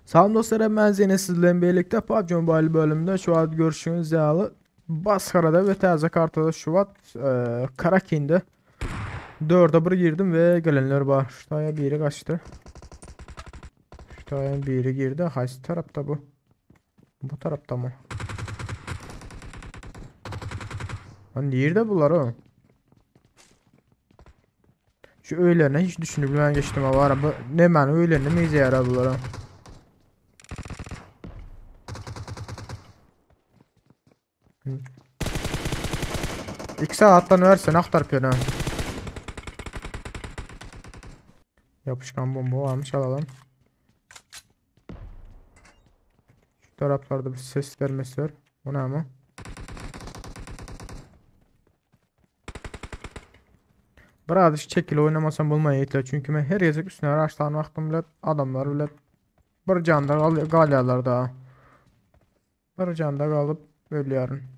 Salam dostlar, ben Zeynep sizlerle birlikte PUBG Mobile bölümünde şu an görüşünüz ýaly Baskarada we täze kartada şu wagt e, Karakin'de 4'e 1 girdim ve gelenler bar. Şu taya biri kaçtı. Şu taya biri girdi. Haýsy tarapda bu? Bu tarapda mı? Lan nerede bular o? Şu öýlerine hiç düşünüp bilmän geçdim var. Bu ne many öýlerine mi ýara bulara? İki saattan versen aktarıp yana. Yapışkan bomba varmış alalım. Şu taraflarda bir ses vermesi var. O ne ama? Biraz çekil oynamasam bulmaya yeter. Çünkü ben her gezek üstüne araçtan baktım bile adamlar bile bir canda kal galyalar daha. Bir canda kalıp ölüyorum.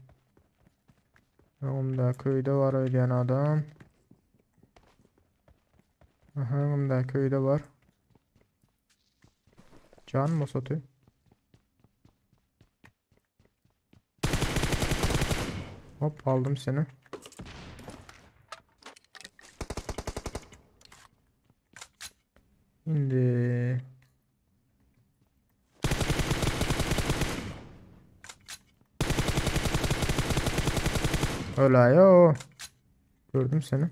Onda köyde var ölen adam. Aha, onda köyde var. Can mı satıyor? Hop aldım seni. Şimdi Öyle yo. Gördüm seni.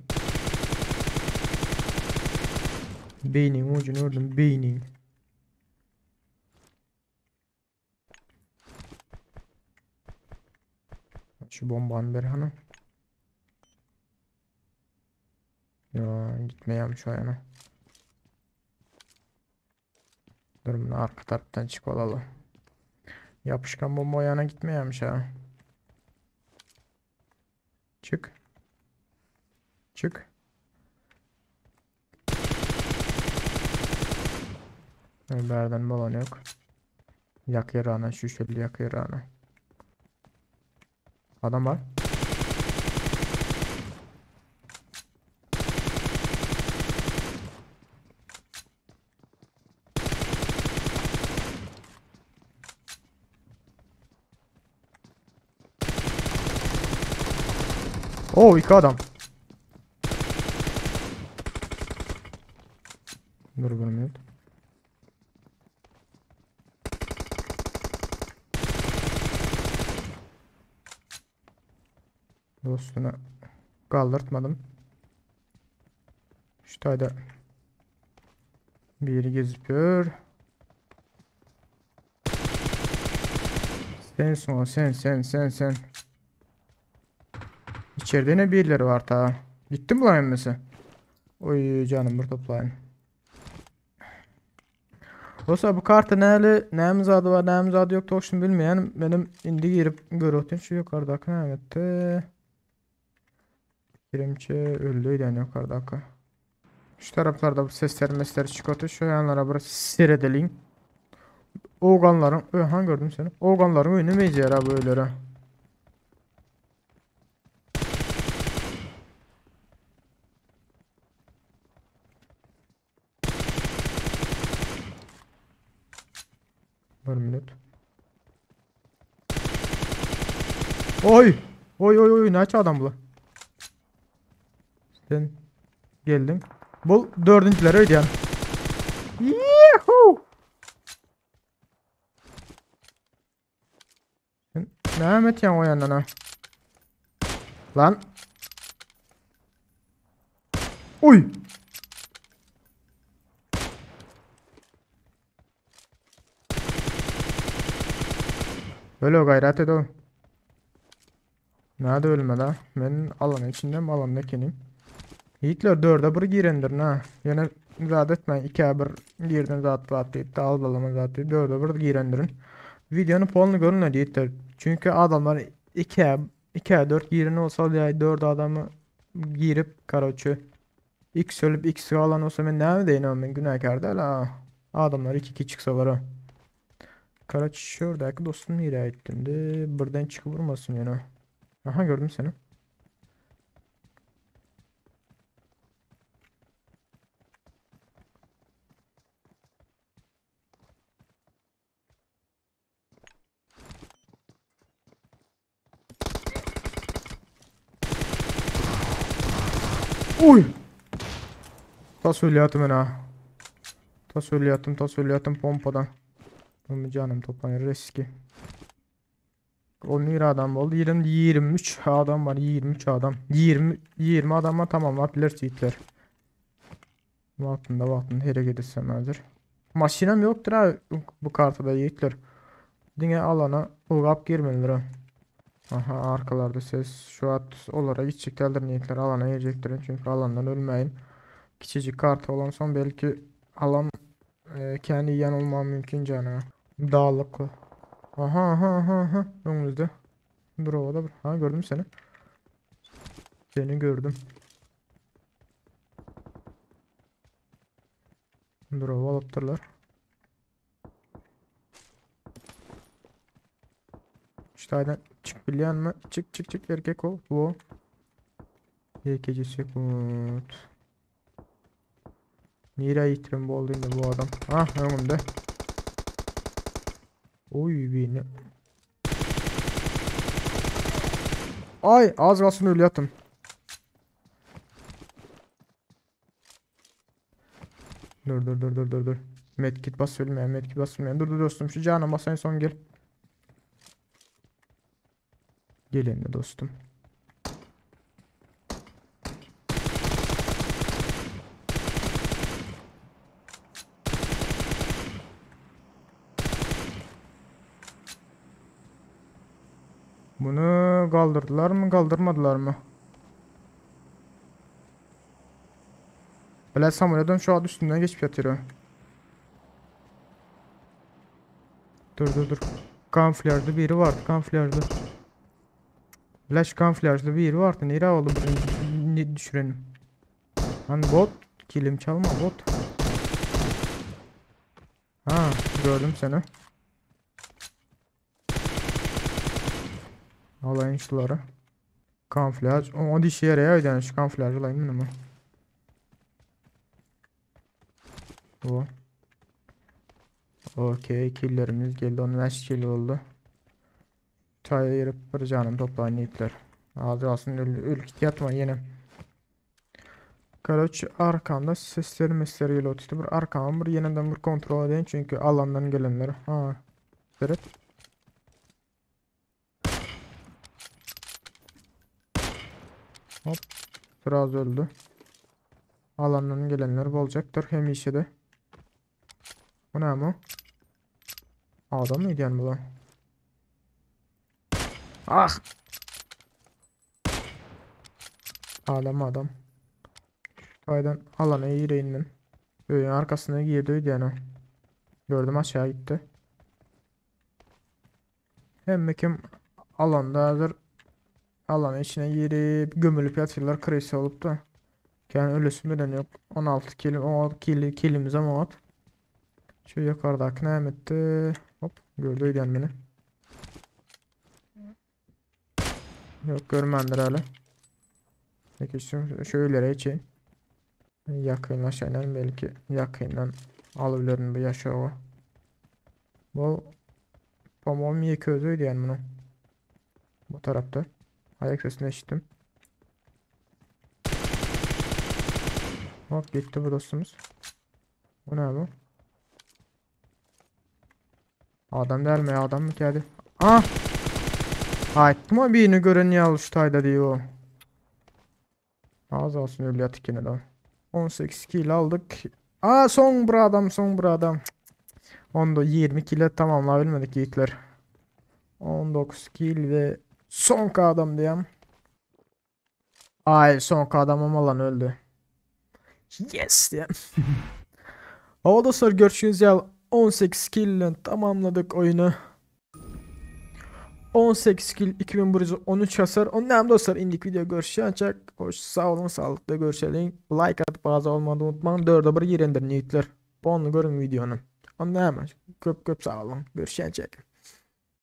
Beynin ucunu gördüm beynin. Şu bombanı ver hani. Ya gitmeyeyim şu yana. Dur bunu arka taraftan çık olalım. Yapışkan bomba o yana gitmeyemiş ha. Çık. Çık. Berden balon yok. Yak yarağına şu şöyle yak yarağına. Adam var. Oo iki adam. Dur bir minut. Dostunu kaldırtmadım. Şu tayda biri gözüküyor. Sensin o sen sen sen sen. İçeride ne birileri var ta. Gitti mi lan emmesi? Oy canım bir toplayın. Dostlar bu kartı näli nämiz adı var nämiz adı yok toşun bilmeyen benim indi girip görüntün şu yukarıdaki ne etti. Kirimçi öldü yani yukarıdaki. Şu taraflarda bu sesler mesler çıkıyor. Şu yanlara bir seyredelim. Oğanların, ha gördüm seni. Oğanların önü meycer ha böyle. Bir minut. Oy! Oy oy oy näçe adam bu? Sen geldin. Bu dördüncüler ödeyän. Yuhuu! Sen näme etýän o ýandan ha? Lan. Oy! Öyle gayret et oğlum. Nerede ölme la? Ben alanın içinde mi alanda kenim? Yiğitler 4'e 1 girendir ha. Yine zat etme 2'ye 1 girdin zat zat deyip de al balama zat deyip 4'e 1 girendirin. Videonun puanını görün hadi yiğitler. Çünkü adamlar 2'ye 2'ye 4 giren olsa ya 4 adamı girip karaçı X ölüp X alan olsa ben ne diyeyim ben günahkar değil ha. Adamlar 2-2 çıksalar ha. Karaç şuradaki dostum nereye ettim de buradan çıkıp vurmasın yani. Aha gördüm seni. Uy! Tas ölýärdim men ha. Tas ölýärdim, tas ölýärdim pompadan. Onu canım toplanır riski. 11 adam oldu. 20 23 adam var. 23 adam. 20 20 adama tamamlap biler yiğitler. Vaktinde vaktinde hereket etsem hazır. Maşinam yoktur ha bu kartada yiğitler. Diňe alana ulgap girmelidir ha. Aha arkalarda ses. Şu at olara gideceklerdir niyetler alana girecektir. Çünkü alandan ölmeyin. Kiçicik karta olan son belki alan kendi yan olma mümkün canı. Dağlık. Aha aha aha aha. Önümüzde. Dur o da. Ha gördüm seni. Seni gördüm. Dur o alıptırlar. İşte çık bilen mi? Çık çık çık erkek ol. Bu. YKC sekund. Nereye yitirim bu oldu bu adam? Ah önümde. Oy beni. Ay az kalsın öyle yattım. Dur dur dur dur dur dur. Medkit bas ölmeyen, medkit bas ölmeyen. Dur dur dostum şu canım bas en son gel. Gelin de dostum. Bunu kaldırdılar mı kaldırmadılar mı? Bile Samuel'den şu an üstünden geçip yatıyor. Dur dur dur. Kamuflajlı biri vardı kamuflajlı. Flash kamuflajlı biri vardı. Nereye oldu bunu ne düşürelim. Lan bot. Kilim çalma bot. Ha gördüm seni. Alayım şuları. Kamuflaj. O dişi yere yani şu kamuflajı alayım mı? Bu. Okey killerimiz geldi. 15 kill oldu. Çay ayırıp bir canım toplayın yiğitler. Ağzı alsın öl, öl yatma yine. Karoç arkamda sesleri mesleri geliyor. İşte bir arkamı bir yeniden bir kontrol edin çünkü alandan gelenler. Ha. Evet. Hop. Biraz öldü. Alandan gelenler olacaktır hemişe de. Bu ne ama? Adam mıydı yani bu? Ah! Adam adam. Aydan alana iyi indim. Öğün arkasına girdi yani. Gördüm aşağı gitti. Hem kim alanda hazır alanın içine girip gömülüp yatıyorlar krisi olup da. Yani ölüsü bilen yok. 16 kilim 16 kili kilimiz ama at. Şu yukarıdaki ne etti? Hop gördü yani beni. Yok görmendir hala. Peki şu şöyle için yakınlaşayım belki yakından alabilirim bir yaşağı. Bu Pamom közüydü yani bunu. Bu tarafta. Ayak sesini işittim. Hop gitti bu dostumuz. Bu ne bu? Adam değil mi ya? Adam mı geldi? Ah! Aytma birini gören ya şu tayda diyor. Az olsun öyle yatık yine de. 18 kill aldık. Aa son bir adam son bir adam. Onda 20 kill tamamlayabilmedik yiğitler. 19 kill ve son adam diyem. Ay son adam ama lan öldü. Yes diyem. Hava dostlar görüşürüz ya. 18 kill ile tamamladık oyunu. 18 kill 2113 hasar. Ondan dostlar indik video görüşecek. Hoş sağ olun sağlıkla görüşelim. Like atıp bazı olmadı unutmayın. 4'e 1 girendir yiğitler. Bonlu görün videonun. Ondan hemen köp köp sağ olun. Görüşecek.